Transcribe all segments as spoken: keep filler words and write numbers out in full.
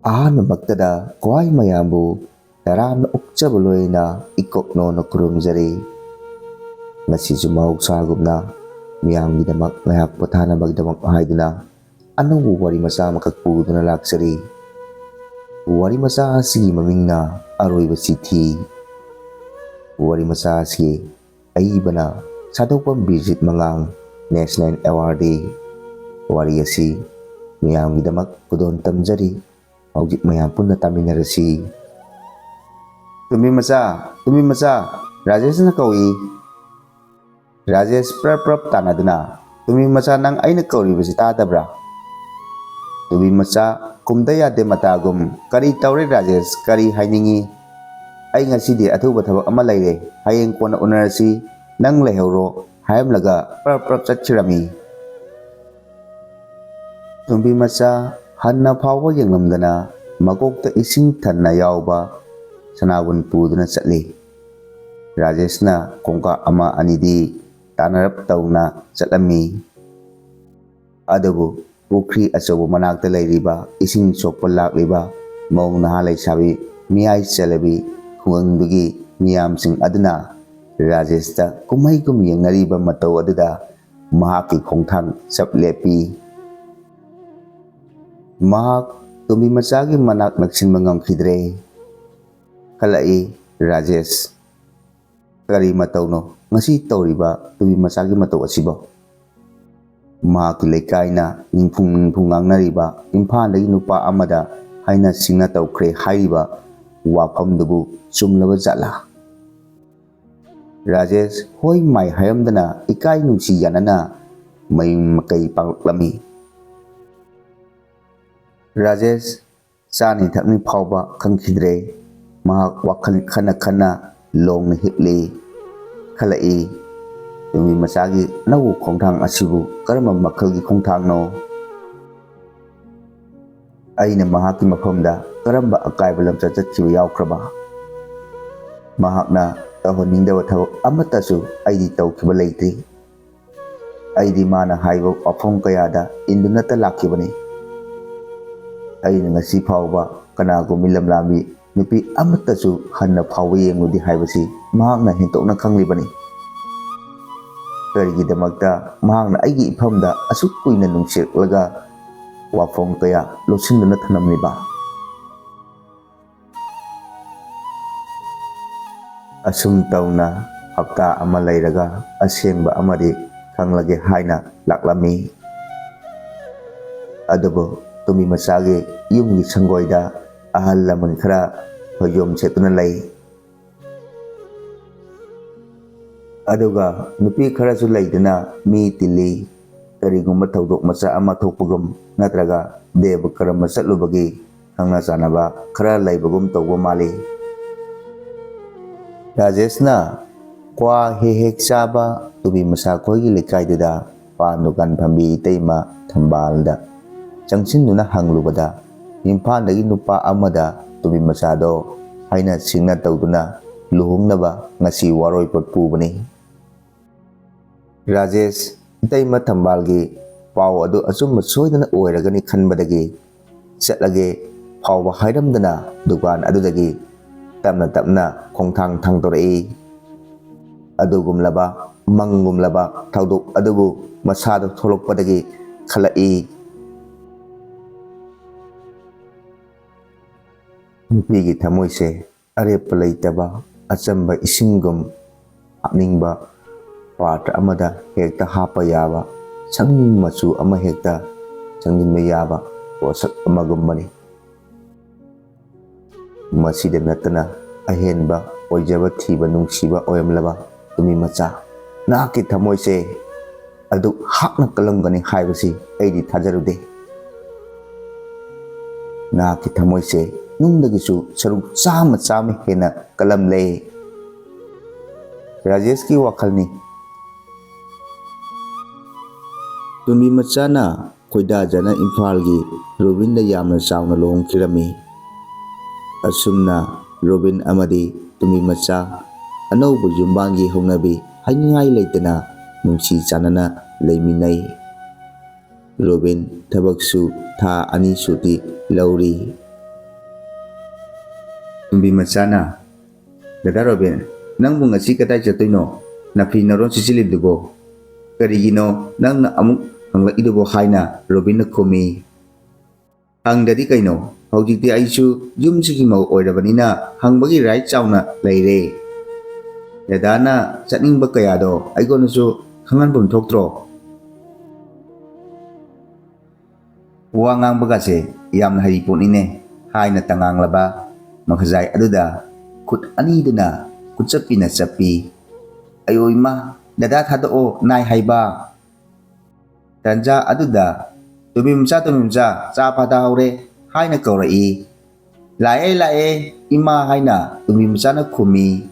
ꯑꯍꯥꯟꯕꯃꯛꯇꯗ ꯈ꯭ꯋꯥꯏ ꯃꯌꯥꯝꯕꯨ ꯇꯔꯥꯝꯅ ꯑꯣꯛꯆꯕ ꯂꯣꯏꯅ ꯏꯀꯣꯛꯅꯣꯅ ꯈꯨꯔꯨꯝꯖꯔꯤ꯫ ꯉꯁꯤꯁꯨ ꯃꯍꯧꯁꯥꯒꯨꯝꯅ ꯃꯤꯌꯥꯝꯒꯤꯗꯃꯛ ꯉꯥꯏꯍꯥꯛ ꯄꯣꯊꯥꯅꯕꯒꯤꯗꯃꯛ ꯍꯥꯏꯗꯨꯅ ꯑꯅꯧꯕ ꯋꯥꯔꯤ ꯃꯆꯥ ꯑꯃꯈꯛ ꯄꯨꯗꯨꯅ ꯂꯥꯛꯆꯔꯤ꯫ ꯋꯥꯔꯤ ꯃꯆꯥ ꯑꯁꯤꯒꯤ ꯃꯃꯤꯡꯅ ꯑꯔꯣꯏꯕ ꯆꯤꯊꯤ꯫ ꯋꯥꯔꯤ ꯃꯆꯥ ꯑꯁꯤꯒꯤ ꯑꯏꯕꯅ ꯁꯥꯗꯣꯛꯄꯝ ꯕꯤꯔꯖꯤꯠ ꯃꯉꯥꯡ, National Awardee꯫ ꯋꯥꯔꯤ ꯑꯁꯤ ꯃꯤꯌꯥꯝꯒꯤꯗꯃꯛ ꯈꯨꯗꯣꯜ ꯇꯝꯖꯔꯤ꯫ ꯍꯧꯖꯤꯛ ꯃꯌꯥꯝ ꯄꯨꯟꯅ ꯇꯥꯃꯤꯟꯅꯔꯁꯤ꯫ "ꯇꯨꯝꯕꯤ ꯃꯆꯥ, ꯇꯨꯝꯕꯤ ꯃꯆꯥ!" ꯔꯥꯖꯦꯁꯅ ꯀꯧꯏ꯫ ꯔꯥꯖꯦꯁ ꯄ꯭ꯔꯞ ꯄ꯭ꯔꯞ ꯇꯥꯟꯅꯗꯨꯅ, "ꯇꯨꯝꯕꯤ ꯃꯆꯥ, ꯅꯪ ꯑꯩꯅ ꯀꯧꯔꯤꯕꯁꯤ ꯇꯥꯗꯕ꯭ꯔꯥ?" ꯇꯨꯝꯕꯤ ꯃꯆꯥ ꯈꯨꯝꯗ ꯌꯥꯗꯦ ꯃꯇꯥꯒꯨꯝ, "ꯀꯔꯤ ꯇꯧꯔꯦ ꯔꯥꯖꯦꯁ? ꯀꯔꯤ ꯍꯥꯏꯅꯤꯡꯉꯤ? ꯑꯩ ꯉꯁꯤꯗꯤ ꯑꯊꯨꯕ ꯊꯕꯛ ꯑꯃ ꯂꯩꯔꯦ, ꯍꯌꯦꯡ ꯀꯣꯟꯅ ꯎꯅꯔꯁꯤ, ꯅꯪ ꯂꯩꯍꯧꯔꯣ" ꯍꯥꯏꯔꯝꯂꯒ ꯄ꯭ꯔꯞ ꯄ꯭ꯔꯞ ꯆꯠꯈꯤꯔꯝꯃꯤ꯫ ꯇꯨꯝꯕꯤ ꯃꯆꯥ ꯍꯟꯅ ꯐꯥꯎꯕ ꯌꯦꯡꯂꯝꯗꯅ ꯃꯀꯣꯛꯇ ꯏꯁꯤꯡ ꯊꯟꯅ ꯌꯥꯎꯕ ꯁꯅꯥꯕꯨꯟ ꯄꯨꯗꯨꯅ ꯆꯠꯂꯤ꯫ ꯔꯥꯖꯦꯁꯅ ꯈꯣꯡꯀꯥꯞ ꯑꯃ ꯑꯅꯤꯗꯤ ꯇꯥꯟꯅꯔꯞ ꯇꯧꯅ ꯆꯠꯂꯝꯃꯤ꯫ ꯑꯗꯨꯕꯨ ꯄꯨꯈ꯭ꯔꯤ ꯑꯆꯧꯕ ꯃꯅꯥꯛꯇ ꯂꯩꯔꯤꯕ ꯏꯁꯤꯡ ꯁꯣꯛꯄ ꯂꯥꯛꯂꯤꯕ ꯃꯧ ꯅꯍꯥ ꯂꯩꯁꯥꯕꯤ ꯃꯤꯌꯥꯏ ꯆꯜꯂꯕꯤ ꯈꯨꯡꯒꯪꯗꯨꯒꯤ ꯃꯤꯌꯥꯝꯁꯤꯡ ꯑꯗꯨꯅ ꯔꯥꯖꯦꯁꯇ ꯀꯨꯝꯍꯩ ꯀꯨꯝ ꯌꯦꯡꯅꯔꯤꯕ ꯃꯇꯧ ꯑꯗꯨꯗ ꯃꯍꯥꯛꯀꯤ ꯈꯣꯡꯊꯥꯡ ꯆꯞ ꯂꯦꯞꯄꯤ꯫ ꯃꯍꯥꯛ ꯇꯨꯝꯕꯤ ꯃꯆꯥꯒꯤ ꯃꯅꯥꯛ ꯅꯛꯁꯤꯟꯕ ꯉꯝꯈꯤꯗ꯭ꯔꯦ꯫ ꯈꯜꯂꯛꯏ ꯔꯥꯖꯦꯁ꯫ ꯀꯔꯤ ꯃꯇꯧꯅꯣ ꯉꯁꯤ ꯇꯧꯔꯤꯕ ꯇꯨꯝꯕꯤ ꯃꯆꯥꯒꯤ ꯃꯇꯧ ꯑꯁꯤꯕꯣ? ꯃꯍꯥꯛꯀꯤ ꯂꯩꯀꯥꯏꯅ ꯅꯤꯡꯐꯨꯡ ꯅꯤꯡꯐꯨꯡ ꯉꯥꯡꯅꯔꯤꯕ ꯏꯝꯐꯥꯜꯗꯒꯤ ꯅꯨꯄꯥ ꯑꯃꯗ ꯍꯥꯏꯅ ꯁꯤꯡꯅ ꯇꯧꯈ꯭ꯔꯦ ꯍꯥꯏꯔꯤꯕ ꯋꯥꯐꯝꯗꯨꯕꯨ ꯆꯨꯝꯂꯕ ꯖꯥꯠꯂꯥ? ꯔꯥꯖꯦꯁ ꯍꯣꯏ ꯃꯥꯏ ꯍꯥꯏꯔꯝꯗꯅ ꯏꯀꯥꯏ ꯅꯨꯡꯁꯤ ꯌꯥꯅꯅ ꯃꯌꯨꯝ ꯃꯀꯩ ꯄꯥꯡꯂꯛꯂꯝꯃꯤ꯫ ꯔꯥꯖꯦꯁ ꯆꯥꯅꯤ ꯊꯛꯅꯤ ꯐꯥꯎꯕ ꯈꯪꯈꯤꯗ꯭ꯔꯦ꯫ ꯃꯍꯥꯛ ꯋꯥꯈꯜ ꯈꯟꯅ ꯈꯟꯅ ꯂꯣꯡꯅ ꯍꯤꯞꯂꯤ꯫ ꯈꯜꯂꯛꯏ, ꯇꯨꯝꯕꯤ ꯃꯆꯥꯒꯤ ꯑꯅꯧꯕ ꯈꯣꯡꯊꯥꯡ ꯑꯁꯤꯕꯨ ꯀꯔꯝꯕ ꯃꯈꯜꯒꯤ ꯈꯣꯡꯊꯥꯡꯅꯣ? ꯑꯩꯅ ꯃꯍꯥꯛꯀꯤ ꯃꯐꯝꯗ ꯀꯔꯝꯕ ꯑꯀꯥꯏꯕ ꯂꯝꯆꯠ ꯆꯠꯈꯤꯕ ꯌꯥꯎꯈ꯭ꯔꯕ? ꯃꯍꯥꯛꯅ ꯇꯧꯍꯟꯅꯤꯡꯗꯕ ꯊꯕꯛ ꯑꯃꯠꯇꯁꯨ ꯑꯩꯗꯤ ꯇꯧꯈꯤꯕ ꯂꯩꯇ꯭ꯔꯤ꯫ ꯑꯩꯗꯤ ꯃꯥꯅ ꯍꯥꯏꯕ ꯋꯥꯐꯝ ꯀꯌꯥꯗ ꯏꯟꯗꯨꯅꯇ ꯂꯥꯛꯈꯤꯕꯅꯤ꯫ ꯑꯩꯅ ꯉꯁꯤ ꯐꯥꯎꯕ ꯀꯅꯥꯒꯨꯝꯕꯤ ꯂꯝꯂꯥꯕꯤ ꯅꯨꯄꯤ ꯑꯃꯠꯇꯁꯨ ꯍꯟꯅ ꯐꯥꯎꯕ ꯌꯦꯡꯂꯨꯗꯦ ꯍꯥꯏꯕꯁꯤ ꯃꯍꯥꯛꯅ ꯍꯦꯟꯇꯣꯛꯅ ꯈꯪꯂꯤꯕꯅꯤ꯫ ꯀꯔꯤꯒꯤꯗꯃꯛꯇ ꯃꯍꯥꯛꯅ ꯑꯩꯒꯤ ꯏꯐꯝꯗ ꯑꯁꯨꯛ ꯀꯨꯏꯅ ꯅꯨꯡꯁꯤꯔꯛꯂꯒ ꯋꯥꯐꯝ ꯀꯌꯥ ꯂꯣꯠꯁꯤꯟꯗꯨꯅ ꯊꯝꯂꯝꯂꯤꯕ? ꯑꯁꯨꯝ ꯇꯧꯅ ꯍꯞꯇꯥ ꯑꯃ ꯂꯩꯔꯒ ꯑꯁꯦꯡꯕ ꯑꯃꯗꯤ ꯈꯪꯂꯒꯦ ꯍꯥꯏꯅ ꯂꯥꯛꯂꯝꯃꯤ꯫ ꯑꯗꯨꯕꯨ ꯇꯨꯃꯤ ꯃꯆꯥꯒꯤ ꯌꯨꯝꯒꯤ ꯁꯪꯒꯣꯏꯗ ꯑꯍꯜ ꯂꯃꯟ ꯈꯔ ꯐꯩꯖꯣꯝ ꯁꯦꯠꯇꯨꯅ ꯂꯩ꯫ ꯑꯗꯨꯒ ꯅꯨꯄꯤ ꯈꯔꯁꯨ ꯂꯩꯗꯨꯅ ꯃꯤ ꯇꯤꯜꯂꯤ꯫ ꯀꯔꯤꯒꯨꯝꯕ ꯊꯧꯗꯣꯛ ꯃꯆꯥ ꯑꯃ ꯊꯣꯛꯄꯒꯨꯝ ꯅꯠꯇ꯭ꯔꯒ ꯗꯦꯕ ꯀꯔꯝꯕ ꯆꯠꯂꯨꯕꯒꯤ ꯈꯪꯅ ꯆꯥꯟꯅꯕ ꯈꯔ ꯂꯩꯕꯒꯨꯝ ꯇꯧꯕ ꯃꯥꯜꯂꯤ꯫ ꯔꯥꯖꯦꯁꯅ ꯀ꯭ꯋꯥ ꯍꯦꯛ ꯍꯦꯛ ꯆꯥꯕ ꯇꯨꯕꯤ ꯃꯆꯥ ꯈꯣꯏꯒꯤ ꯂꯩꯀꯥꯏꯗꯨꯗ ꯄꯥꯟ ꯗꯨꯀꯥꯟ ꯐꯝꯕꯤ ꯏꯇꯩꯃ ꯊꯝꯕꯥꯜꯗ ꯆꯪꯁꯤꯟꯗꯨꯅ ꯍꯪꯂꯨꯕꯗ, ꯏꯝꯐꯥꯜꯗꯒꯤ ꯅꯨꯄꯥ ꯑꯃꯗ ꯇꯨꯕꯤ ꯃꯆꯥꯗꯣ ꯍꯥꯏꯅ ꯁꯤꯡꯅ ꯇꯧꯗꯨꯅ ꯂꯨꯍꯣꯡꯅꯕ ꯉꯁꯤ ꯋꯥꯔꯣꯏꯄꯣꯠ ꯄꯨꯕꯅꯤ꯫ ꯔꯥꯖꯦꯁ ꯏꯇꯩꯃ ꯊꯝꯕꯥꯜꯒꯤ ꯄꯥꯎ ꯑꯗꯨ ꯑꯆꯨꯝꯕ ꯁꯣꯏꯗꯅ ꯑꯣꯏꯔꯒꯅꯤ ꯈꯟꯕꯗꯒꯤ ꯆꯠꯂꯒꯦ ꯐꯥꯎꯕ ꯍꯥꯏꯔꯝꯗꯅ ꯗꯨꯀꯥꯟ ꯑꯗꯨꯗꯒꯤ ꯇꯞꯅ ꯇꯞꯅ ꯈꯣꯡꯊꯥꯡ ꯊꯥꯡꯗꯣꯔꯛꯏ꯫ ꯑꯗꯨꯒꯨꯝꯂꯕ ꯃꯪꯒꯨꯝꯂꯕ ꯊꯧꯗꯣꯛ ꯑꯗꯨꯕꯨ ꯃꯁꯥꯗ ꯊꯣꯛꯂꯛꯄꯗꯒꯤ ꯈꯜꯂꯛꯏ꯫ ꯅꯨꯄꯤꯒꯤ ꯊꯃꯣꯏꯁꯦ ꯑꯔꯦꯞꯄ ꯂꯩꯇꯕ ꯑꯆꯝꯕ ꯏꯁꯤꯡꯒꯨꯝ ꯍꯥꯞꯅꯤꯡꯕ ꯄꯥꯇ꯭ꯔ ꯑꯃꯗ ꯍꯦꯛꯇ ꯍꯥꯞꯄ ꯌꯥꯕ, ꯁꯪ ꯃꯆꯨ ꯑꯃ ꯍꯦꯛꯇ ꯆꯪꯁꯤꯟꯕ ꯌꯥꯕ ꯄꯣꯠꯁꯛ ꯑꯃꯒꯨꯝꯕꯅꯤ꯫ ꯃꯁꯤꯗ ꯅꯠꯇꯅ ꯑꯍꯦꯟꯕ ꯑꯣꯏꯖꯕ ꯊꯤꯕ ꯅꯨꯡꯁꯤꯕ ꯑꯣꯏꯔꯝꯂꯕ ꯇꯨꯃꯤ ꯃꯆꯥ, ꯅꯍꯥꯛꯀꯤ ꯊꯃꯣꯏꯁꯦ ꯑꯗꯨꯛ ꯍꯥꯛꯅ ꯀꯜꯂꯝꯒꯅꯤ ꯍꯥꯏꯕꯁꯤ ꯑꯩꯗꯤ ꯊꯥꯖꯔꯨꯗꯦ꯫ ꯅꯍꯥꯛꯀꯤ ꯊꯃꯣꯏꯁꯦ ꯅꯨꯡꯗꯒꯤꯁꯨ ꯁꯔꯨꯛ ꯆꯥꯝꯃ ꯆꯥꯝꯃ ꯍꯦꯟꯅ ꯀꯜꯂꯝꯂꯦ꯫ ꯔꯥꯖꯦꯁꯀꯤ ꯋꯥꯈꯜꯅꯤ꯫ ꯇꯨꯃꯤ ꯃꯆꯥꯅ ꯈꯣꯏꯗꯥꯖꯅ ꯏꯝꯐꯥꯜꯒꯤ ꯔꯣꯕꯤꯟꯗ ꯌꯥꯝꯅ ꯆꯥꯎꯅ ꯂꯨꯍꯣꯡꯈꯤꯔꯝꯃꯤ꯫ ꯑꯁꯨꯝꯅ ꯔꯣꯕꯤꯟ ꯑꯃꯗꯤ ꯇꯨꯃꯤ ꯃꯆꯥ ꯑꯅꯧꯕ ꯌꯨꯝꯕꯥꯟꯒꯤ ꯍꯧꯅꯕꯤ ꯍꯥꯏꯅꯤꯡꯉꯥꯏ ꯂꯩꯇꯅ ꯅꯨꯡꯁꯤ ꯆꯥꯟꯅꯅ ꯂꯩꯃꯤꯟꯅꯩ꯫ ꯔꯣꯕꯤꯟ ꯊꯕꯛꯁꯨ ꯊꯥ ꯑꯅꯤ ꯁꯨꯇꯤ ꯂꯧꯔꯤ꯫ ꯇꯨꯝꯕꯤ ꯃꯆꯥꯅ, "ꯗꯗꯥ ꯔꯣꯕꯤꯟ, ꯅꯪꯕꯨ ꯉꯁꯤ ꯀꯗꯥꯏ ꯆꯠꯇꯣꯏꯅꯣ? ꯅꯐꯤ ꯅꯔꯣꯟ ꯁꯤꯠꯆꯤꯜꯂꯤꯗꯨꯕꯣ? ꯀꯔꯤꯒꯤꯅꯣ ꯅꯪꯅ ꯑꯃꯨꯛ ꯍꯪꯂꯛꯏꯗꯨꯕꯣ?" ꯍꯥꯏꯅ ꯔꯣꯕꯤꯟꯅ ꯈꯨꯝꯃꯤ꯫ "ꯍꯪꯗꯗꯤ ꯀꯩꯅꯣ? ꯍꯧꯖꯤꯛꯇꯤ ꯑꯩꯁꯨ ꯌꯨꯝꯁꯤꯒꯤ ꯃꯧ ꯑꯣꯏꯔꯕꯅꯤꯅ ꯍꯪꯕꯒꯤ ꯔꯥꯏꯠ ꯆꯥꯎꯅ ꯂꯩꯔꯦ꯫ ꯗꯗꯥꯅ ꯆꯠꯅꯤꯡꯕ ꯀꯌꯥꯗꯣ ꯑꯩꯉꯣꯟꯗꯁꯨ ꯈꯪꯍꯟꯐꯝ ꯊꯣꯛꯇ꯭ꯔꯣ?" "ꯋꯥ ꯉꯥꯡꯕꯒꯁꯦ ꯌꯥꯝꯅ ꯍꯩ ꯄꯣꯠꯅꯤꯅꯦ" ꯍꯥꯏꯅ ꯇꯉꯥꯡꯂꯕ ꯃꯈꯖꯥꯏ ꯑꯗꯨꯗ ꯈꯨꯠ ꯑꯅꯤꯗꯨꯅ ꯈꯨꯠꯆꯞꯄꯤꯅ ꯆꯞꯄꯤ꯫ "ꯑꯌꯣ ꯏꯃꯥ, ꯗꯗꯥ ꯊꯥꯗꯣꯛꯑꯣ, ꯅꯥꯏ ꯍꯥꯏꯕ!" ꯇꯟꯖꯥ ꯑꯗꯨꯗ, "ꯇꯨꯝꯕꯤ ꯃꯆꯥ, ꯇꯨꯝꯕꯤ ꯃꯆꯥ, ꯆꯥ ꯐꯥꯗ ꯍꯧꯔꯦ" ꯍꯥꯏꯅ ꯀꯧꯔꯛꯏ꯫ "ꯂꯥꯛꯑꯦ, ꯂꯥꯛꯑꯦ, ꯏꯃꯥ" ꯍꯥꯏꯅ ꯇꯨꯝꯕꯤ ꯃꯆꯥꯅ ꯈꯨꯝꯃꯤ꯫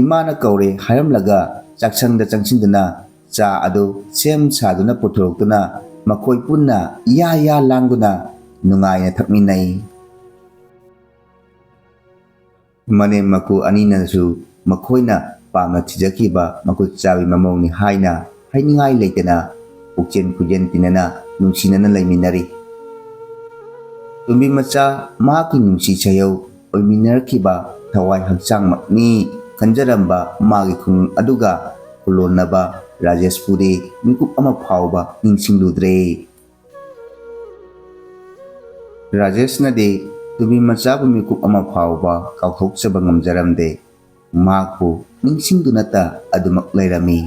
ꯏꯃꯥꯅ ꯀꯧꯔꯦ ꯍꯥꯏꯔꯝꯂꯒ ꯆꯥꯛꯁꯪꯗ ꯆꯪꯁꯤꯟꯗꯨꯅ ꯆꯥ ꯑꯗꯨ ꯁꯦꯝ ꯁꯥꯗꯨꯅ ꯄꯨꯊꯣꯔꯛꯇꯨꯅ ꯃꯈꯣꯏ ꯄꯨꯟꯅ ꯏꯌꯥ ꯏꯌꯥ ꯂꯥꯡꯗꯨꯅ ꯅꯨꯡꯉꯥꯏꯅ ꯊꯛꯃꯤꯟꯅꯩ꯫ ꯃꯅꯦꯝ ꯃꯀꯨ ꯑꯅꯤꯅꯁꯨ ꯃꯈꯣꯏꯅ ꯄꯥꯝꯅ ꯊꯤꯖꯈꯤꯕ ꯃꯈꯨꯠ ꯆꯥꯕꯤ ꯃꯃꯧꯅꯤ ꯍꯥꯏꯅ ꯍꯥꯏꯅꯤꯡꯉꯥꯏ ꯂꯩꯇꯅ ꯄꯨꯛꯆꯦꯟ ꯈꯣꯏꯖꯦꯟ ꯇꯤꯟꯅꯅ ꯅꯨꯡꯁꯤꯅꯅ ꯂꯩꯃꯤꯟꯅꯔꯤ꯫ ꯇꯨꯝꯕꯤ ꯃꯆꯥ ꯃꯍꯥꯛꯀꯤ ꯅꯨꯡꯁꯤ ꯁꯩꯌꯧ ꯑꯣꯏꯃꯤꯟꯅꯔꯛꯈꯤꯕ ꯊꯋꯥꯏ ꯍꯛꯆꯥꯡꯃꯛꯅꯤ ꯈꯟꯖꯔꯝꯕ ꯃꯥꯒꯤ ꯈꯨꯡꯒꯪ ꯑꯗꯨꯒ ꯈꯨꯂꯣꯟꯅꯕ ꯔꯥꯖꯦꯁꯄꯨꯗꯤ ꯃꯤꯀꯨꯞ ꯑꯃ ꯐꯥꯎꯕ ꯅꯤꯡꯁꯤꯡꯂꯨꯗ꯭ꯔꯦ꯫ ꯔꯥꯖꯦꯁꯅꯗꯤ ꯇꯨꯝꯕꯤ ꯃꯆꯥꯕꯨ ꯃꯤꯀꯨꯞ ꯑꯃ ꯐꯥꯎꯕ ꯀꯥꯎꯊꯣꯛꯆꯕ ꯉꯝꯖꯔꯝꯗꯦ꯫ ꯃꯍꯥꯛꯄꯨ ꯅꯤꯡꯁꯤꯡꯗꯨꯅꯇ ꯑꯗꯨꯃꯛ ꯂꯩꯔꯝꯃꯤ꯫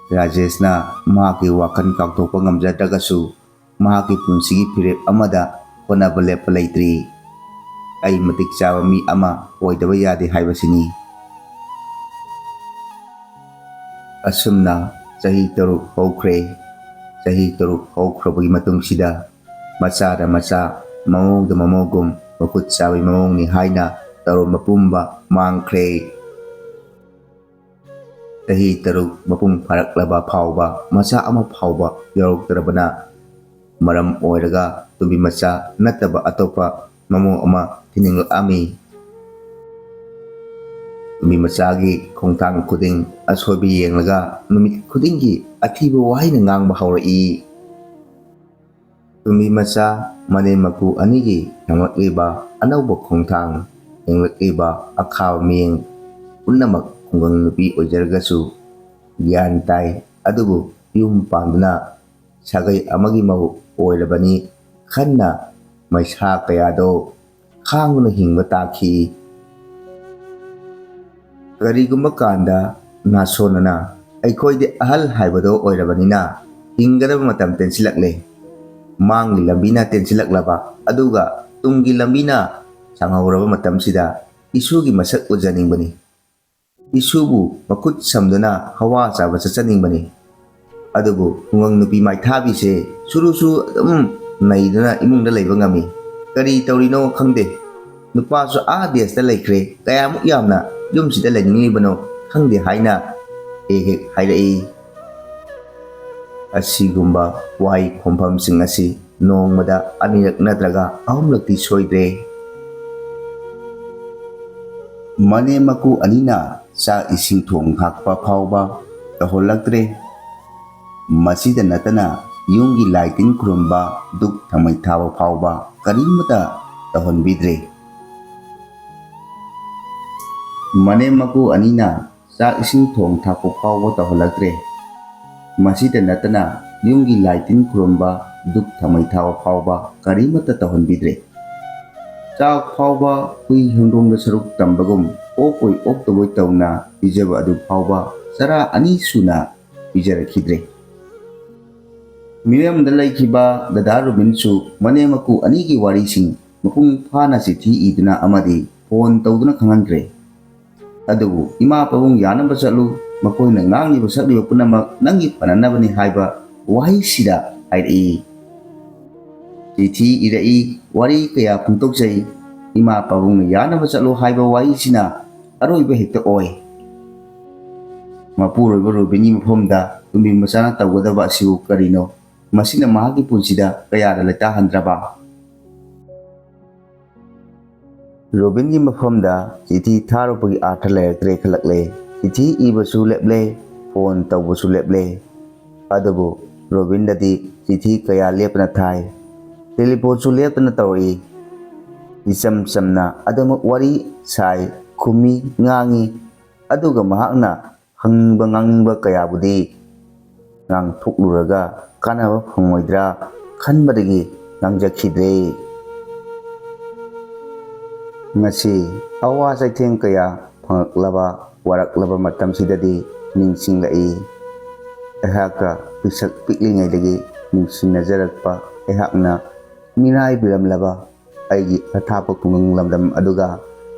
ꯔꯥꯖꯦꯁꯅ ꯃꯍꯥꯛꯀꯤ ꯋꯥꯈꯜ ꯀꯥꯎꯊꯣꯛꯄ ꯉꯝꯖꯗ꯭ꯔꯒꯁꯨ, ꯃꯍꯥꯛꯀꯤ ꯄꯨꯟꯁꯤꯒꯤ ꯐꯤꯔꯦꯞ ꯑꯃꯗ ꯍꯣꯠꯅꯕ ꯂꯦꯞꯄ ꯂꯩꯇ꯭ꯔꯤ꯫ ꯑꯩ ꯃꯇꯤꯛ ꯆꯥꯕ ꯃꯤ ꯑꯃ ꯑꯣꯏꯗꯕ ꯌꯥꯗꯦ ꯍꯥꯏꯕꯁꯤꯅꯤ꯫ ꯑꯁꯨꯝꯅ ꯆꯍꯤ ꯇꯔꯨꯛ ꯍꯧꯈ꯭ꯔꯦ꯫ ꯆꯍꯤ ꯇꯔꯨꯛ ꯍꯧꯈ꯭ꯔꯕꯒꯤ ꯃꯇꯨꯡꯁꯤꯗ ꯃꯆꯥꯗ ꯃꯆꯥ, ꯃꯃꯧꯗ ꯃꯃꯧꯒꯨꯝ, ꯃꯈꯨꯠ ꯆꯥꯕꯤ ꯃꯃꯧꯅꯤ ꯍꯥꯏꯅ ꯇꯧꯔꯝꯕ ꯄꯨꯝꯕ ꯃꯥꯡꯈ꯭ꯔꯦ꯫ ꯆꯍꯤ ꯇꯔꯨꯛ ꯃꯄꯨꯡ ꯐꯥꯔꯛꯂꯕ ꯐꯥꯎꯕ ꯃꯆꯥ ꯑꯃ ꯐꯥꯎꯕ ꯌꯥꯎꯔꯛꯇ꯭ꯔꯕꯅ ꯃꯔꯝ ꯑꯣꯏꯔꯒ ꯇꯨꯝꯕꯤ ꯃꯆꯥ ꯅꯠꯇꯕ ꯑꯇꯣꯞꯄ ꯃꯃꯧ ꯑꯃ ꯊꯤꯅꯤꯡꯂꯛꯂꯝꯃꯤ꯫ ꯅꯨꯃꯤꯠ ꯃꯆꯥꯒꯤ ꯈꯣꯡꯊꯥꯡ ꯈꯨꯗꯤꯡ ꯑꯁꯣꯏꯕ ꯌꯦꯡꯂꯒ ꯅꯨꯃꯤꯠ ꯈꯨꯗꯤꯡꯒꯤ ꯑꯊꯤꯕ ꯋꯥꯍꯩꯅ ꯉꯥꯡꯕ ꯍꯧꯔꯛꯏ꯫ ꯇꯨꯝꯕꯤ ꯃꯆꯥ ꯃꯅꯦꯝ ꯃꯀꯨ ꯑꯅꯤꯒꯤ ꯊꯦꯡꯂꯛꯂꯤꯕ ꯑꯅꯧꯕ ꯈꯣꯡꯊꯥꯡ, ꯊꯦꯡꯂꯛꯂꯤꯕ ꯑꯈꯥꯕ ꯃꯤꯠꯌꯦꯡ ꯄꯨꯝꯅꯃꯛ ꯈꯨꯡꯒꯪ ꯅꯨꯄꯤ ꯑꯣꯏꯖꯔꯒꯁꯨ ꯒ꯭ꯌꯥꯟ ꯇꯥꯏ꯫ ꯑꯗꯨꯕꯨ ꯌꯨꯝ ꯄꯥꯟꯗꯨꯅ ꯁꯥꯒꯩ ꯑꯃꯒꯤ ꯃꯧ ꯑꯣꯏꯔꯕꯅꯤ꯫ ꯈꯟꯅ ꯃꯩꯁꯥ ꯀꯌꯥꯗꯣ ꯈꯥꯡꯗꯨꯅ ꯍꯤꯡꯕ ꯇꯥꯈꯤ꯫ ꯀꯔꯤꯒꯨꯝꯕ ꯀꯥꯟꯗ ꯅꯥꯁꯣꯟꯅꯅ ꯑꯩꯈꯣꯏꯗꯤ ꯑꯍꯜ ꯍꯥꯏꯕꯗꯣ ꯑꯣꯏꯔꯕꯅꯤꯅ ꯍꯤꯡꯒꯗꯕ ꯃꯇꯝ ꯇꯦꯟꯁꯤꯜꯂꯛꯂꯦ꯫ ꯃꯥꯡꯒꯤ ꯂꯝꯕꯤꯅ ꯇꯦꯟꯁꯤꯜꯂꯛꯂꯕ ꯑꯗꯨꯒ ꯇꯨꯡꯒꯤ ꯂꯝꯕꯤꯅ ꯁꯥꯡꯍꯧꯔꯕ ꯃꯇꯝꯁꯤꯗ ꯏꯁꯨꯒꯤ ꯃꯁꯛ ꯎꯖꯅꯤꯡꯕꯅꯤ꯫ ꯏꯁꯨꯕꯨ ꯃꯈꯨꯠ ꯁꯝꯗꯨꯅ ꯍꯋꯥ ꯆꯥꯕ ꯆꯠꯆꯅꯤꯡꯕꯅꯤ꯫ ꯑꯗꯨꯕꯨ ꯈꯨꯡꯒꯪ ꯅꯨꯄꯤ ꯃꯥꯏꯊꯥꯕꯤꯁꯦ ꯁꯨꯔꯨ ꯁꯨꯔꯨ ꯑꯗꯨꯝ ꯅꯩꯗꯨꯅ ꯏꯃꯨꯡꯗ ꯂꯩꯕ ꯉꯝꯃꯤ꯫ ꯀꯔꯤ ꯇꯧꯔꯤꯅꯣ ꯈꯪꯗꯦ꯫ ꯅꯨꯄꯥꯁꯨ ꯑꯥ ꯗꯦꯁꯇ ꯂꯩꯈ꯭ꯔꯦ, ꯀꯌꯥꯃꯨꯛ ꯌꯥꯝꯅ ꯌꯨꯝꯁꯤꯗ ꯂꯩꯅꯤꯡꯂꯤꯕꯅꯣ ꯈꯪꯗꯦ ꯍꯥꯏꯅ ꯍꯦꯛ ꯍꯦꯛ ꯍꯥꯏꯔꯛꯏ꯫ ꯑꯁꯤꯒꯨꯝꯕ ꯋꯥꯍꯩ ꯈꯣꯝꯐꯝꯁꯤꯡ ꯑꯁꯤ ꯅꯣꯡꯃꯗ ꯑꯅꯤꯔꯛ ꯅꯠꯇ꯭ꯔꯒ ꯑꯍꯨꯝꯂꯛꯇꯤ ꯁꯣꯏꯗ꯭ꯔꯦ꯫ ꯃꯅꯦꯝ ꯃꯀꯨ ꯑꯅꯤꯅ ꯆꯥꯛ ꯏꯁꯤꯡ ꯊꯣꯡ ꯊꯥꯛꯄ ꯐꯥꯎꯕ ꯇꯧꯍꯜꯂꯛꯇ꯭ꯔꯦ꯫ ꯃꯁꯤꯗ ꯅꯠꯇꯅ ꯌꯨꯝꯒꯤ ꯂꯥꯏ ꯇꯤꯟ ꯈꯨꯔꯨꯝꯕ, ꯙꯨꯛ ꯊꯥꯎꯃꯩ ꯊꯥꯕ ꯐꯥꯎꯕ ꯀꯔꯤꯃꯠꯇ ꯇꯧꯍꯟꯕꯤꯗ꯭ꯔꯦ꯫ ꯃꯅꯦꯝ ꯃꯀꯨ ꯑꯅꯤꯅ ꯆꯥꯛ ꯏꯁꯤꯡ ꯊꯣꯡ ꯊꯥꯛꯄ ꯐꯥꯎꯕ ꯇꯧꯍꯜꯂꯛꯇ꯭ꯔꯦ꯫ ꯃꯁꯤꯗ ꯅꯠꯇꯅ ꯌꯨꯝꯒꯤ ꯂꯥꯏ ꯇꯤꯟ ꯈꯨꯔꯨꯝꯕ, ꯙꯨꯛ ꯊꯥꯎꯃꯩ ꯊꯥꯕ ꯐꯥꯎꯕ ꯀꯔꯤꯃꯠꯇ ꯇꯧꯍꯟꯕꯤꯗ꯭ꯔꯦ꯫ ꯆꯥꯛ ꯐꯥꯎꯕ ꯍꯨꯏ ꯍꯧꯗꯣꯡꯗ ꯁꯔꯨꯛ ꯇꯝꯕꯒꯨꯝ ꯑꯣꯛꯄꯣꯏ ꯑꯣꯛꯇꯕꯣꯏ ꯇꯧꯅ ꯄꯤꯖꯕ ꯑꯗꯨ ꯐꯥꯎꯕ ꯆꯔꯥ ꯑꯅꯤ ꯁꯨꯅ ꯄꯤꯖꯔꯛꯈꯤꯗ꯭ꯔꯦ꯫ ꯃꯤꯔꯝꯗ ꯂꯩꯈꯤꯕ ꯗꯗꯥ ꯔꯨꯕꯤꯟꯁꯨ ꯃꯅꯦꯝ ꯃꯀꯨ ꯑꯅꯤꯒꯤ ꯋꯥꯔꯤꯁꯤꯡ ꯃꯄꯨꯡ ꯐꯥꯅ ꯆꯤꯊꯤ ꯏꯗꯨꯅ ꯑꯃꯗꯤ ꯐꯣꯟ ꯇꯧꯗꯨꯅ ꯈꯪꯍꯟꯈ꯭ꯔꯦ꯫ ꯑꯗꯨꯕꯨ ꯏꯃꯥ ꯄꯥꯕꯨꯡ ꯌꯥꯅꯕ ꯆꯠꯂꯨ, ꯃꯈꯣꯏꯅ ꯉꯥꯡꯂꯤꯕ ꯁꯛꯂꯤꯕ ꯄꯨꯝꯅꯃꯛ ꯅꯪꯒꯤ ꯐꯅꯅꯕꯅꯤ ꯍꯥꯏꯕ ꯋꯥꯍꯩꯁꯤꯗ ꯍꯥꯏꯔꯛꯏ꯫ ꯆꯤꯊꯤ ꯏꯔꯛꯏ, ꯋꯥꯔꯤ ꯀꯌꯥ ꯐꯣꯡꯗꯣꯛꯆꯩ꯫ ꯏꯃꯥ ꯄꯥꯕꯨꯡꯅ ꯌꯥꯅꯕ ꯆꯠꯂꯨ ꯍꯥꯏꯕ ꯋꯥꯍꯩꯁꯤꯅ ꯑꯔꯣꯏꯕ ꯍꯦꯛꯇ ꯑꯣꯏ꯫ ꯃꯄꯨꯔꯣꯏꯕ ꯔꯣꯕꯤꯟꯒꯤ ꯃꯐꯝꯗ ꯇꯨꯝꯕꯤ ꯃꯆꯥꯅ ꯇꯧꯒꯗꯕ ꯑꯁꯤꯕꯨ ꯀꯔꯤꯅꯣ? ꯃꯁꯤꯅ ꯃꯍꯥꯛꯀꯤ ꯄꯨꯟꯁꯤꯗ ꯀꯌꯥꯗ ꯂꯩꯇꯥꯍꯟꯗ꯭ꯔꯕ? ꯔꯣꯕꯤꯟꯒꯤ ꯃꯐꯝꯗ ꯆꯤꯊꯤ ꯊꯥꯔꯨꯕꯒꯤ ꯑꯥꯔꯊ ꯂꯩꯔꯛꯇ꯭ꯔꯦ ꯈꯜꯂꯛꯂꯦ꯫ ꯆꯤꯊꯤ ꯏꯕꯁꯨ ꯂꯦꯞꯂꯦ, ꯐꯣꯟ ꯇꯧꯕꯁꯨ ꯂꯦꯞꯂꯦ꯫ ꯑꯗꯨꯕꯨ ꯔꯣꯕꯤꯟꯗꯗꯤ ꯆꯤꯊꯤ ꯀꯌꯥ ꯂꯦꯞꯇꯅ ꯊꯥꯏ, ꯇꯦꯂꯤꯐꯣꯟꯁꯨ ꯂꯦꯞꯇꯅ ꯇꯧꯔꯛꯏ꯫ ꯏꯆꯝ ꯆꯝꯅ ꯑꯗꯨꯃꯛ ꯋꯥꯔꯤ ꯁꯥꯏ, ꯈꯨꯝꯃꯤ, ꯉꯥꯡꯉꯤ꯫ ꯑꯗꯨꯒ ꯃꯍꯥꯛꯅ ꯍꯪꯅꯤꯡꯕ ꯉꯥꯡꯅꯤꯡꯕ ꯀꯌꯥꯕꯨꯗꯤ ꯉꯥꯡꯊꯣꯛꯂꯨꯔꯒ ꯀꯥꯟꯅꯕ ꯐꯪꯉꯣꯏꯗ꯭ꯔꯥ ꯈꯟꯕꯗꯒꯤ ꯉꯥꯡꯖꯈꯤꯗ꯭ꯔꯦ꯫ ꯉꯁꯤ ꯑꯋꯥ ꯆꯩꯊꯦꯡ ꯀꯌꯥ ꯐꯪꯂꯛꯂꯕ, ꯋꯥꯔꯛꯂꯕ ꯃꯇꯝꯁꯤꯗꯗꯤ ꯅꯤꯡꯁꯤꯡꯂꯛꯏ꯫ ꯑꯩꯍꯥꯛꯀ ꯄꯤꯁꯛ ꯄꯤꯛꯂꯤꯉꯩꯗꯒꯤ ꯅꯨꯡꯁꯤꯅꯖꯔꯛꯄ ꯑꯩꯍꯥꯛꯅ ꯃꯤꯔꯥꯏꯕꯤꯔꯝꯂꯕ ꯑꯩꯒꯤ ꯑꯊꯥꯞꯄ ꯈꯨꯡꯒꯪ ꯂꯝꯗꯝ ꯑꯗꯨꯒ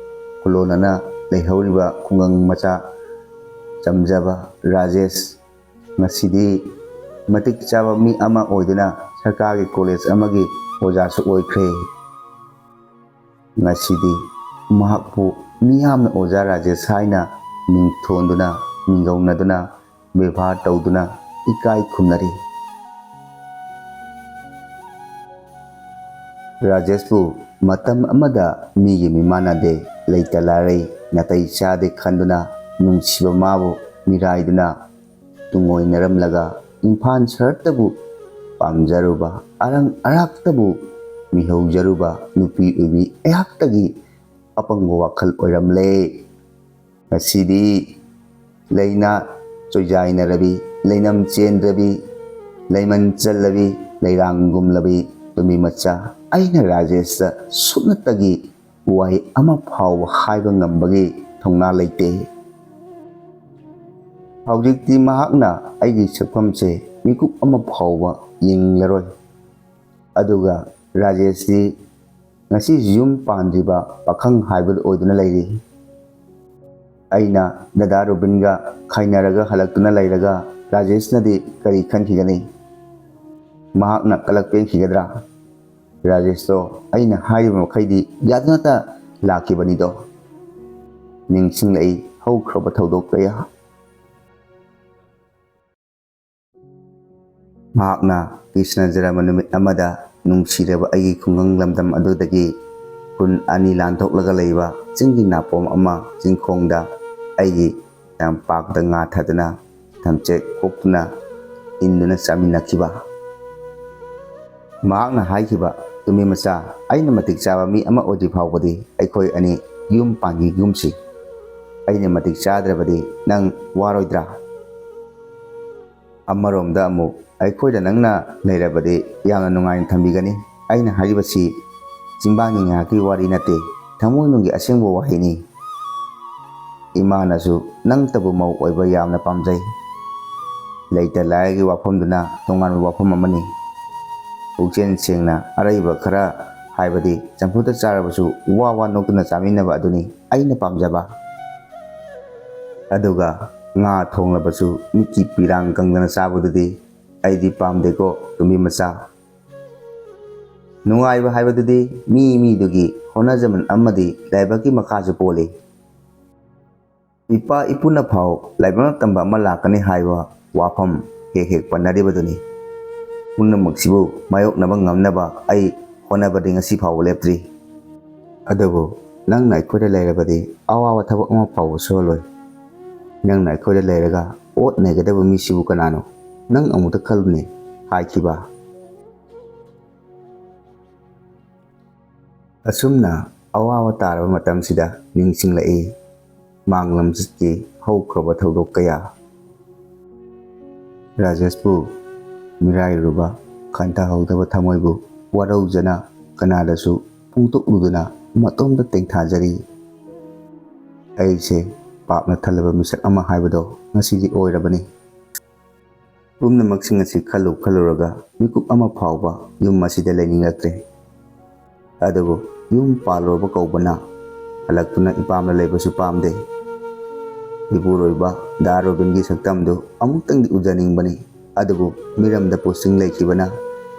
ꯈꯨꯂꯣꯟꯅꯅ ꯂꯩꯍꯧꯔꯤꯕ ꯈꯨꯡꯒꯪ ꯃꯆꯥ ꯆꯝꯖꯕ ꯔꯥꯖꯦꯁ ꯉꯁꯤꯗꯤ ꯃꯇꯤꯛ ꯆꯥꯕ ꯃꯤ ꯑꯃ ꯑꯣꯏꯗꯨꯅ ꯁꯔꯀꯥꯔꯒꯤ ꯀꯣꯂꯦꯖ ꯑꯃꯒꯤ ꯑꯣꯖꯥꯁꯨ ꯑꯣꯏꯈ꯭ꯔꯦ꯫ ꯉꯁꯤꯗꯤ ꯃꯍꯥꯛꯄꯨ ꯃꯤꯌꯥꯝꯅ ꯑꯣꯖꯥ ꯔꯥꯖꯦꯁ ꯍꯥꯏꯅ ꯃꯤꯡ ꯊꯣꯟꯗꯨꯅ, ꯃꯤꯡꯒꯧꯅꯗꯨꯅ, ꯕꯦꯕꯥꯔ ꯇꯧꯗꯨꯅ ꯏꯀꯥꯏ ꯈꯨꯝꯅꯔꯤ꯫ ꯔꯥꯖꯦꯁꯄꯨ ꯃꯇꯝ ꯑꯃꯗ ꯃꯤꯒꯤ ꯃꯤꯃꯥꯟꯅꯗꯦ, ꯂꯩꯇ ꯂꯥꯏꯔꯩ ꯅꯥꯇꯩ ꯆꯥꯗꯦ ꯈꯟꯗꯨꯅ ꯅꯨꯡꯁꯤꯕ ꯃꯥꯕꯨ ꯃꯤꯔꯥꯏꯗꯨꯅ ꯇꯨꯡꯑꯣꯏꯅꯔꯝꯂꯒ ꯏꯝꯐꯥꯜ ꯁꯍꯔꯇꯕꯨ ꯄꯥꯝꯖꯔꯨꯕ, ꯑꯔꯪ ꯑꯔꯥꯛꯇꯕꯨ ꯃꯤꯍꯧꯖꯔꯨꯕ ꯅꯨꯄꯤ ꯑꯣꯏꯕꯤ ꯑꯩꯍꯥꯛꯇꯒꯤ ꯑꯄꯪꯕ ꯋꯥꯈꯜ ꯑꯣꯏꯔꯝꯂꯦ꯫ ꯉꯁꯤꯗꯤ ꯂꯩꯅꯥ ꯆꯣꯏꯖꯥꯏꯅꯔꯕꯤ, ꯂꯩꯅꯝ ꯆꯦꯟꯗ꯭ꯔꯕꯤ, ꯂꯩꯃꯟ ꯆꯜꯂꯕꯤ, ꯂꯩꯔꯥꯡꯒꯨꯝꯂꯕꯤ ꯅꯨꯄꯤ ꯃꯆꯥ ꯑꯩꯅ ꯔꯥꯖꯦꯁꯇ ꯁꯨꯞꯅꯇꯒꯤ ꯋꯥꯍꯩ ꯑꯃ ꯐꯥꯎꯕ ꯍꯥꯏꯕ ꯉꯝꯕꯒꯤ ꯊꯧꯅꯥ ꯂꯩꯇꯦ꯫ ꯍꯧꯖꯤꯛꯇꯤ ꯃꯍꯥꯛꯅ ꯑꯩꯒꯤ ꯁꯛꯐꯝꯁꯦ ꯃꯤꯀꯨꯞ ꯑꯃ ꯐꯥꯎꯕ ꯌꯦꯡꯂꯔꯣꯏ꯫ ꯑꯗꯨꯒ ꯔꯥꯖꯦꯁꯇꯤ ꯉꯁꯤ ꯌꯨꯝ ꯄꯥꯟꯗ꯭ꯔꯤꯕ ꯄꯥꯈꯪ ꯍꯥꯏꯕꯗꯨ ꯑꯣꯏꯗꯨꯅ ꯂꯩꯔꯤ꯫ ꯑꯩꯅ ꯗꯗꯥ ꯔꯣꯕꯤꯟꯒ ꯈꯥꯏꯅꯔꯒ ꯍꯜꯂꯛꯇꯨꯅ ꯂꯩꯔꯒ ꯔꯥꯖꯦꯁꯅꯗꯤ ꯀꯔꯤ ꯈꯟꯈꯤꯒꯅꯤ? ꯃꯍꯥꯛꯅ ꯀꯂꯛ ꯄꯦꯟꯈꯤꯒꯗ꯭ꯔꯥ? ꯔꯥꯖꯦꯁꯇꯣ ꯑꯩꯅ ꯍꯥꯏꯔꯤꯕ ꯃꯈꯩꯗꯤ ꯌꯥꯗꯅꯇ ꯂꯥꯛꯈꯤꯕꯅꯤꯗꯣ꯫ ꯅꯤꯡꯁꯤꯡꯂꯛꯏ ꯍꯧꯈ꯭ꯔꯕ ꯊꯧꯗꯣꯛ ꯀꯌꯥ꯫ ꯃꯍꯥꯛꯅ ꯀ꯭ꯔꯤꯁꯅ ꯖꯔꯃ ꯅꯨꯃꯤꯠ ꯑꯃꯗ ꯅꯨꯡꯁꯤꯔꯕ ꯑꯩꯒꯤ ꯈꯨꯡꯒꯪ ꯂꯝꯗꯝ ꯑꯗꯨꯗꯒꯤ ꯈꯨꯟ ꯑꯅꯤ ꯂꯥꯟꯊꯣꯛꯂꯒ ꯂꯩꯕ ꯆꯤꯡꯒꯤ ꯅꯥꯄꯣꯝ ꯑꯃ ꯆꯤꯡꯈꯣꯡꯗ ꯑꯩꯒꯤ ꯇꯝꯄꯥꯛꯇ ꯉꯥ ꯊꯥꯗꯨꯅ ꯊꯝꯆꯦꯠ ꯈꯣꯛꯇꯨꯅ ꯏꯟꯗꯨꯅ ꯆꯥꯃꯤꯟꯅꯈꯤꯕ꯫ ꯃꯍꯥꯛꯅ ꯍꯥꯏꯈꯤꯕ, "ꯇꯨꯝꯕꯤ ꯃꯆꯥ, ꯑꯩꯅ ꯃꯇꯤꯛ ꯆꯥꯕ ꯃꯤ ꯑꯃ ꯑꯣꯏꯗ꯭ꯔꯤ ꯐꯥꯎꯕꯗꯤ ꯑꯩꯈꯣꯏ ꯑꯅꯤ ꯌꯨꯝ ꯄꯥꯟꯈꯤꯒꯨꯝꯁꯤ꯫ ꯑꯩꯅ ꯃꯇꯤꯛ ꯆꯥꯗ꯭ꯔꯕꯗꯤ ꯅꯪ ꯋꯥꯔꯣꯏꯗ꯭ꯔꯥ? ꯑꯃꯔꯣꯝꯗ ꯑꯃꯨꯛ ꯑꯩꯈꯣꯏꯗ ꯅꯪꯅ ꯂꯩꯔꯕꯗꯤ ꯌꯥꯝꯅ ꯅꯨꯡꯉꯥꯏꯅ ꯊꯝꯕꯤꯒꯅꯤ꯫" ꯑꯩꯅ ꯍꯥꯏꯔꯤꯕꯁꯤ ꯆꯤꯟꯕꯥꯟꯒꯤ ꯉꯥꯏꯍꯥꯛꯀꯤ ꯋꯥꯔꯤ ꯅꯠꯇꯦ, ꯊꯃꯣꯏꯅꯨꯡꯒꯤ ꯑꯁꯦꯡꯕ ꯋꯥꯍꯩꯅꯤ꯫ ꯏꯃꯥꯅꯁꯨ ꯅꯪꯇꯕꯨ ꯃꯧ ꯑꯣꯏꯕ ꯌꯥꯝꯅ ꯄꯥꯝꯖꯩ꯫ ꯂꯩꯇ ꯂꯥꯏꯔꯒꯤ ꯋꯥꯐꯝꯗꯨꯅ ꯇꯣꯉꯥꯟꯕ ꯋꯥꯐꯝ ꯑꯃꯅꯤ꯫ ꯄꯨꯛꯆꯦꯜ ꯁꯦꯡꯅ ꯑꯔꯩꯕ ꯈꯔ, ꯍꯥꯏꯕꯗꯤ ꯆꯝꯐꯨꯠꯇ ꯆꯥꯔꯕꯁꯨ ꯋꯥ ꯋꯥ ꯅꯣꯛꯇꯨꯅ ꯆꯥꯃꯤꯟꯅꯕ ꯑꯗꯨꯅꯤ ꯑꯩꯅ ꯄꯥꯝꯖꯕ꯫ ꯑꯗꯨꯒ ꯉꯥ ꯊꯣꯡꯂꯕꯁꯨ ꯃꯤꯠꯀꯤ ꯄꯤꯔꯥꯡ ꯀꯪꯗꯅ ꯆꯥꯕꯗꯨꯗꯤ ꯑꯩꯗꯤ ꯄꯥꯝꯗꯦꯀꯣ, ꯇꯨꯝꯕꯤ ꯃꯆꯥ꯫ ꯅꯨꯡꯉꯥꯏꯕ ꯍꯥꯏꯕꯗꯨꯗꯤ ꯃꯤ ꯃꯤꯗꯨꯒꯤ ꯍꯣꯠꯅꯖꯃꯟ ꯑꯃꯗꯤ ꯂꯥꯏꯕꯛꯀꯤ ꯃꯈꯥꯁꯨ ꯄꯣꯜꯂꯤ꯫ ꯏꯄꯥ ꯏꯄꯨꯅ ꯐꯥꯎ ꯂꯥꯏꯕꯛꯅ ꯇꯝꯕ ꯑꯃ ꯂꯥꯛꯀꯅꯤ ꯍꯥꯏꯕ ꯋꯥꯐꯝ ꯍꯦꯛ ꯍꯦꯛ ꯄꯟꯅꯔꯤꯕꯗꯨꯅꯤ꯫ ꯄꯨꯝꯅꯃꯛꯁꯤꯕꯨ ꯃꯥꯌꯣꯛꯅꯕ ꯉꯝꯅꯕ ꯑꯩ ꯍꯣꯠꯅꯕꯗꯤ ꯉꯁꯤ ꯐꯥꯎꯕ ꯂꯦꯞꯇ꯭ꯔꯤ꯫ ꯑꯗꯨꯕꯨ ꯅꯪꯅ ꯑꯩꯈꯣꯏꯗ ꯂꯩꯔꯕꯗꯤ ꯑꯋꯥꯕ ꯊꯕꯛ ꯑꯃ ꯐꯥꯎꯕ ꯁꯨꯍꯜꯂꯣꯏ꯫ ꯅꯪꯅ ꯑꯩꯈꯣꯏꯗ ꯂꯩꯔꯒ ꯑꯣꯠ ꯅꯩꯒꯗꯕ ꯃꯤꯁꯤꯕꯨ ꯀꯅꯥꯅꯣ? ꯅꯪ ꯑꯃꯨꯛꯇ ꯈꯜꯂꯨꯅꯦ, ꯍꯥꯏꯈꯤꯕ꯫ ꯑꯁꯨꯝꯅ ꯑꯋꯥꯕ ꯇꯥꯔꯕ ꯃꯇꯝꯁꯤꯗ ꯅꯤꯡꯁꯤꯡꯂꯛꯏ ꯃꯥꯡꯂꯝꯆꯠꯀꯤ ꯍꯧꯈ꯭ꯔꯕ ꯊꯧꯗꯣꯛ ꯀꯌꯥ꯫ ꯔꯥꯖꯦꯁꯄꯨ ꯃꯤꯔꯥꯏꯔꯨꯕ, ꯈꯟꯊꯍꯧꯗꯕ ꯊꯃꯣꯏꯕꯨ ꯋꯥꯔꯧꯖꯅ ꯀꯅꯥꯗꯁꯨ ꯐꯣꯡꯗꯣꯛꯂꯨꯗꯅ ꯃꯇꯣꯝꯇ ꯇꯦꯡꯊꯥꯖꯔꯤ꯫ ꯑꯩꯁꯦ ꯄꯥꯞꯅ ꯊꯜꯂꯕ ꯃꯤꯁꯛ ꯑꯃ ꯍꯥꯏꯕꯗꯣ ꯉꯁꯤꯗꯤ ꯑꯣꯏꯔꯕꯅꯤ꯫ ꯄꯨꯝꯅꯃꯛꯁꯤꯡ ꯑꯁꯤ ꯈꯜꯂꯨ ꯈꯜꯂꯨꯔꯒ ꯃꯤꯀꯨꯞ ꯑꯃ ꯐꯥꯎꯕ ꯌꯨꯝ ꯑꯁꯤꯗ ꯂꯩꯅꯤꯡꯂꯛꯇ꯭ꯔꯦ꯫ ꯑꯗꯨꯕꯨ ꯌꯨꯝ ꯄꯥꯜꯂꯨꯔꯕ ꯀꯧꯕꯅ ꯍꯜꯂꯛꯇꯨꯅ ꯏꯄꯥꯝꯗ ꯂꯩꯕꯁꯨ ꯄꯥꯝꯗꯦ꯫ ꯏꯄꯨꯔꯣꯏꯕ ꯗꯥ ꯔꯣꯕꯤꯟꯒꯤ ꯁꯛꯇꯝꯗꯨ ꯑꯃꯨꯛꯇꯪꯗꯤ ꯎꯖꯅꯤꯡꯕꯅꯤ, ꯑꯗꯨꯕꯨ ꯃꯤꯔꯝꯗ ꯄꯣꯁꯇꯤꯡ ꯂꯩꯈꯤꯕꯅ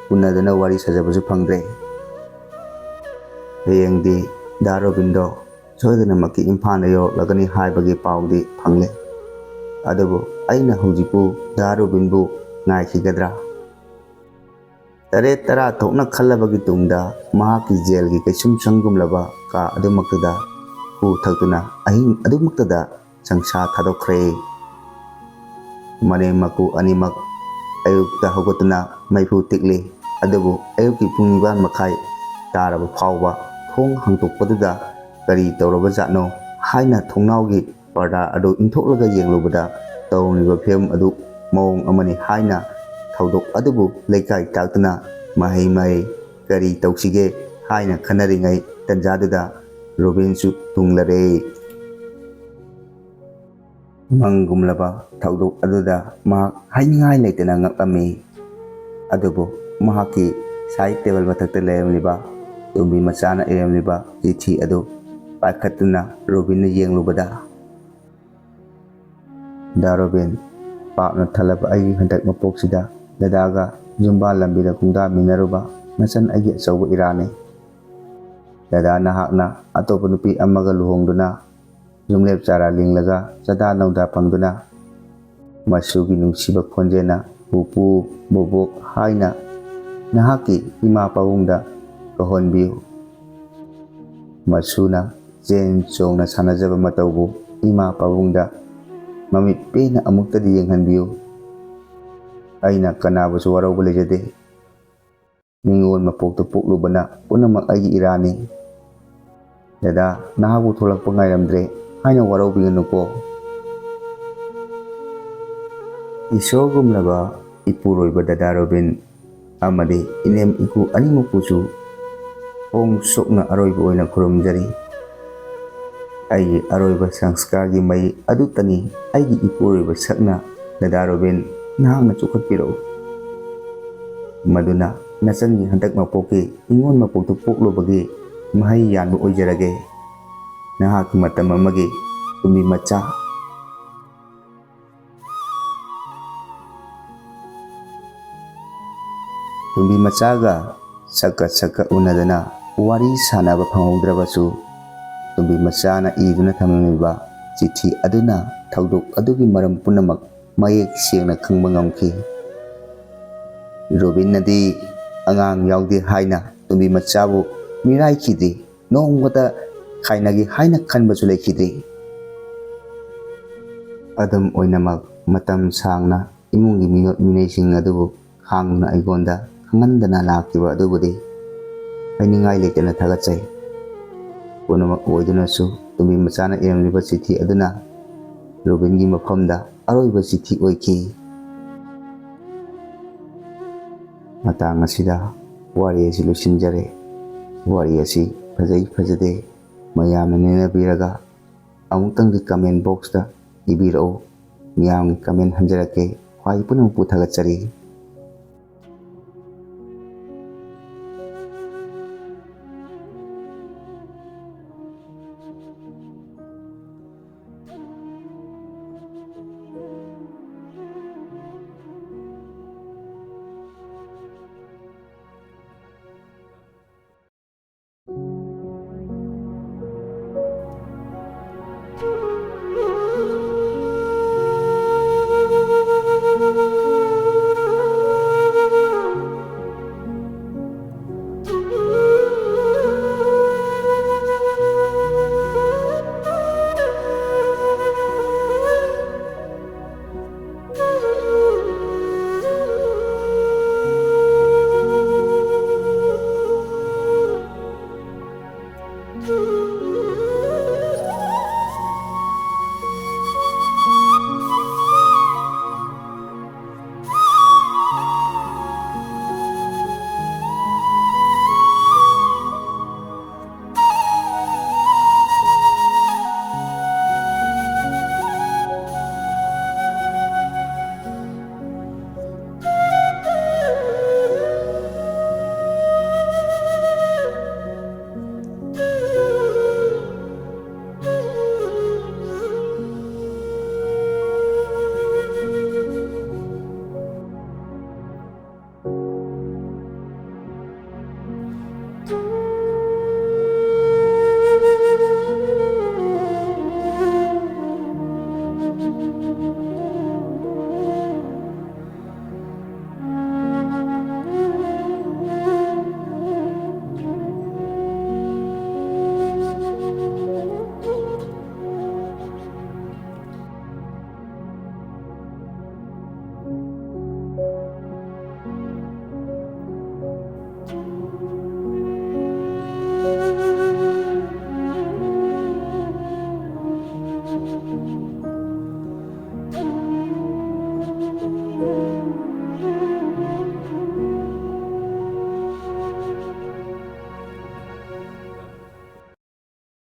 ꯎꯅꯗꯨꯅ ꯋꯥꯔꯤ ꯁꯥꯖꯕꯁꯨ ꯐꯪꯗ꯭ꯔꯦ꯫ ꯍꯌꯦꯡꯗꯤ ꯗꯥ ꯔꯣꯕꯤꯟꯗꯣ ꯁꯣꯏꯗꯅꯃꯛꯀꯤ ꯏꯝꯐꯥꯜꯗ ꯌꯧꯔꯛꯂꯒꯅꯤ ꯍꯥꯏꯕꯒꯤ ꯄꯥꯎꯗꯤ ꯐꯪꯂꯦ꯫ ꯑꯗꯨꯕꯨ ꯑꯩꯅ ꯍꯧꯖꯤꯛꯄꯨ ꯗꯥ ꯔꯣꯕꯤꯟꯕꯨ ꯉꯥꯏꯈꯤꯒꯗ꯭ꯔꯥ? ꯇꯔꯦꯠ ꯇꯔꯥ ꯊꯣꯛꯅ ꯈꯜꯂꯕꯒꯤ ꯇꯨꯡꯗ ꯃꯍꯥꯛꯀꯤ ꯖꯦꯜꯒꯤ ꯀꯩꯁꯨꯝꯁꯪꯒꯨꯝꯂꯕ ꯀꯥ ꯑꯗꯨꯃꯛꯇꯗ ꯈꯨ ꯊꯛꯇꯨꯅ ꯑꯍꯤꯡ ꯑꯗꯨꯃꯛꯇꯗ ꯁꯪꯁꯥ ꯊꯥꯗꯣꯛꯈ꯭ꯔꯦ꯫ ꯃꯅꯦꯝ ꯃꯀꯨ ꯑꯅꯤꯃꯛ ꯑꯌꯨꯛꯇ ꯍꯧꯒꯠꯇꯨꯅ ꯃꯩꯐꯨ ꯇꯤꯛꯂꯤ꯫ ꯑꯗꯨꯕꯨ ꯑꯌꯨꯛꯀꯤ ꯄꯨꯡ ꯅꯤꯄꯥꯟ ꯃꯈꯥꯏ ꯇꯥꯔꯕ ꯐꯥꯎꯕ ꯊꯣꯡ ꯍꯥꯡꯗꯣꯛꯄꯗꯨꯗ ꯀꯔꯤ ꯇꯧꯔꯕꯖꯥꯠꯅꯣ ꯍꯥꯏꯅ ꯊꯣꯡꯅꯥꯎꯒꯤ ꯄꯔꯗꯥ ꯑꯗꯨ ꯏꯟꯊꯣꯛꯂꯒ ꯌꯦꯡꯂꯨꯕꯗ ꯇꯧꯔꯝꯂꯤꯕ ꯐꯤꯕꯝ ꯑꯗꯨ ꯃꯑꯣꯡ ꯑꯃꯅꯤ ꯍꯥꯏꯅ ꯊꯧꯗꯣꯛ ꯑꯗꯨꯕꯨ ꯂꯩꯀꯥꯏ ꯇꯥꯛꯇꯨꯅ ꯃꯍꯩ ꯃꯍꯩ ꯀꯔꯤ ꯇꯧꯁꯤꯒꯦ ꯍꯥꯏꯅ ꯈꯟꯅꯔꯤꯉꯩ ꯇꯟꯖꯥꯗꯨꯗ ꯔꯣꯕꯤꯟꯁꯨ ꯊꯨꯡꯂꯔꯦ꯫ ꯃꯪꯒꯨꯝꯂꯕ ꯊꯧꯗꯣꯛ ꯑꯗꯨꯗ ꯃꯍꯥꯛ ꯍꯥꯏꯅꯤꯡꯉꯥꯏ ꯂꯩꯇꯅ ꯉꯛꯂꯝꯃꯤ꯫ ꯑꯗꯨꯕꯨ ꯃꯍꯥꯛꯀꯤ ꯁꯥꯏꯠ ꯇꯦꯕꯜ ꯃꯊꯛꯇ ꯂꯩꯔꯝꯂꯤꯕ ꯇꯣꯝꯕꯤ ꯃꯆꯥꯅ ꯏꯔꯝꯂꯤꯕ ꯆꯤꯊꯤ ꯑꯗꯨ ꯄꯥꯏꯈꯠꯇꯨꯅ ꯔꯣꯕꯤꯟꯅ ꯌꯦꯡꯂꯨꯕꯗ, "ꯗꯥ ꯔꯣꯕꯤꯟ, ꯄꯥꯞꯅ ꯊꯜꯂꯕ ꯑꯩꯒꯤ ꯍꯟꯗꯛ ꯃꯄꯣꯛꯁꯤꯗ ꯗꯗꯥꯒ ꯌꯨꯝꯕꯥꯜ ꯂꯝꯕꯤꯗ ꯈꯣꯡꯗꯥꯃꯤꯟꯅꯔꯨꯕ ꯅꯆꯟ ꯑꯩꯒꯤ ꯑꯆꯧꯕ ꯏꯔꯥꯅꯤ꯫ ꯗꯗꯥ ꯅꯍꯥꯛꯅ ꯑꯇꯣꯞꯄ ꯅꯨꯄꯤ ꯑꯃꯒ ꯂꯨꯍꯣꯡꯗꯨꯅ ꯌꯨꯝꯂꯦꯞ ꯆꯥꯔꯥ ꯂꯤꯡꯂꯒ ꯆꯥꯗꯥ ꯅꯧꯗꯥ ꯐꯪꯗꯨꯅ ꯃꯁꯨꯒꯤ ꯅꯨꯡꯁꯤꯕ ꯈꯣꯟꯖꯦꯜꯅ ꯄꯨꯄꯨ, ꯕꯣꯕꯣꯛ ꯍꯥꯏꯅ ꯅꯍꯥꯛꯀꯤ ꯏꯃꯥ ꯄꯥꯕꯨꯡꯗ ꯀꯧꯍꯟꯕꯤꯌꯨ꯫ ꯃꯁꯨꯅ ꯆꯦꯟ ꯆꯣꯡꯅ ꯁꯥꯟꯅꯖꯕ ꯃꯇꯧꯕꯨ ꯏꯃꯥ ꯄꯥꯕꯨꯡꯗ ꯃꯃꯤꯠ ꯄꯦꯟꯅ ꯑꯃꯨꯛꯇꯗꯤ ꯌꯦꯡꯍꯟꯕꯤꯌꯨ꯫ ꯑꯩꯅ ꯀꯅꯥꯕꯨꯁꯨ ꯋꯥꯔꯧꯕ ꯂꯩꯖꯗꯦ꯫ ꯅꯤꯉꯣꯜ ꯃꯄꯣꯛꯇ ꯄꯣꯛꯂꯨꯕꯅ ꯄꯨꯝꯅꯃꯛ ꯑꯩꯒꯤ ꯏꯔꯥꯅꯤ꯫ ꯗꯗꯥ, ꯅꯍꯥꯛꯄꯨ ꯊꯣꯛꯂꯛꯄ ꯉꯥꯏꯔꯝꯗ꯭ꯔꯦ ꯍꯥꯏꯅ ꯋꯥꯔꯧꯕꯤꯒꯅꯨꯀꯣ꯫ ꯏꯁꯣꯔꯒꯨꯝꯂꯕ ꯏꯄꯨꯔꯣꯏꯕ ꯗꯗꯥ ꯔꯣꯕꯤꯟ ꯑꯃꯗꯤ ꯏꯅꯦꯝ ꯏꯀꯨ ꯑꯅꯤꯃꯛꯄꯨꯁꯨ ꯄꯣꯡ ꯁꯣꯛꯅ ꯑꯔꯣꯏꯕ ꯑꯣꯏꯅ ꯈꯨꯔꯨꯝꯖꯔꯤ꯫ ꯑꯩꯒꯤ ꯑꯔꯣꯏꯕ ꯁꯪꯁꯀꯥꯔꯒꯤ ꯃꯩ ꯑꯗꯨꯇꯅꯤ ꯑꯩꯒꯤ ꯏꯄꯨꯔꯣꯏꯕ ꯁꯛꯅ ꯗꯗꯥ ꯔꯣꯕꯤꯟ ꯅꯍꯥꯛꯅ ꯆꯣꯛꯈꯠꯄꯤꯔꯛꯎ꯫ ꯃꯗꯨꯅ ꯅꯆꯟꯒꯤ ꯍꯟꯗꯛ ꯃꯄꯣꯛꯀꯤ ꯏꯉꯣꯟ ꯃꯄꯣꯛꯇꯨ ꯄꯣꯛꯂꯨꯕꯒꯤ ꯃꯍꯩ ꯌꯥꯟꯕ ꯑꯣꯏꯖꯔꯒꯦ꯫ ꯅꯍꯥꯛꯀꯤ ꯃꯇꯝ ꯑꯃꯒꯤ ꯇꯨꯝꯕꯤ ꯃꯆꯥ꯫ ꯇꯨꯝꯕꯤ ꯃꯆꯥꯒ ꯁꯛꯀ ꯁꯛꯀ ꯎꯅꯗꯅ ꯋꯥꯔꯤ ꯁꯥꯟꯅꯕ ꯐꯪꯍꯧꯗ꯭ꯔꯕꯁꯨ, ꯇꯨꯝꯕꯤ ꯃꯆꯥꯅ ꯏꯗꯨꯅ ꯊꯝꯂꯝꯂꯤꯕ ꯆꯤꯊꯤ ꯑꯗꯨꯅ ꯊꯧꯗꯣꯛ ꯑꯗꯨꯒꯤ ꯃꯔꯝ ꯄꯨꯝꯅꯃꯛ ꯃꯌꯦꯛ ꯁꯦꯡꯅ ꯈꯪꯕ ꯉꯝꯈꯤ꯫ ꯔꯣꯕꯤꯟꯅꯗꯤ ꯑꯉꯥꯡ ꯌꯥꯎꯗꯦ ꯍꯥꯏꯅ ꯇꯣꯝꯕꯤ ꯃꯆꯥꯕꯨ ꯃꯤꯔꯥꯏꯈꯤꯗ꯭ꯔꯤ꯫ ꯅꯣꯡꯃꯇ ꯈꯥꯏꯅꯒꯦ ꯍꯥꯏꯅ ꯈꯟꯕꯁꯨ ꯂꯩꯈꯤꯗ꯭ꯔꯤ꯫ ꯑꯗꯨꯝ ꯑꯣꯏꯅꯃꯛ, ꯃꯇꯝ ꯁꯥꯡꯅ ꯏꯃꯨꯡꯒꯤ ꯃꯤꯑꯣꯠ ꯃꯤꯅꯩꯁꯤꯡ ꯑꯗꯨꯕꯨ ꯈꯥꯡꯗꯨꯅ ꯑꯩꯉꯣꯟꯗ ꯈꯪꯍꯟꯗꯅ ꯂꯥꯛꯈꯤꯕ ꯑꯗꯨꯕꯨꯗꯤ ꯍꯥꯏꯅꯤꯡꯉꯥꯏ ꯂꯩꯇꯅ ꯊꯥꯒꯠꯆꯩ꯫ ꯄꯨꯝꯅꯃꯛ ꯑꯣꯏꯗꯨꯅꯁꯨ, ꯇꯣꯝꯕꯤ ꯃꯆꯥꯅ ꯏꯔꯝꯂꯤꯕ ꯆꯤꯊꯤ ꯑꯗꯨꯅ ꯔꯣꯕꯤꯟꯒꯤ ꯃꯐꯝꯗ ꯑꯔꯣꯏꯕ ꯆꯤꯊꯤ ꯑꯣꯏꯈꯤ꯫ ꯃꯇꯥꯡ ꯑꯁꯤꯗ ꯋꯥꯔꯤ ꯑꯁꯤ ꯂꯣꯏꯁꯤꯟꯖꯔꯦ꯫ ꯋꯥꯔꯤ ꯑꯁꯤ ꯐꯖꯩ ꯐꯖꯗꯦ ꯃꯌꯥꯝꯅ ꯅꯩꯅꯕꯤꯔꯒ ꯑꯃꯨꯛꯇꯪꯗꯤ comment boxꯇ ꯏꯕꯤꯔꯛꯎ꯫ ꯃꯤꯌꯥꯝꯒꯤ comment ꯍꯟꯖꯔꯛꯀꯦ꯫ ꯈ꯭ꯋꯥꯏ ꯄꯨꯝꯅꯃꯛꯄꯨ ꯊꯥꯒꯠꯆꯔꯤ꯫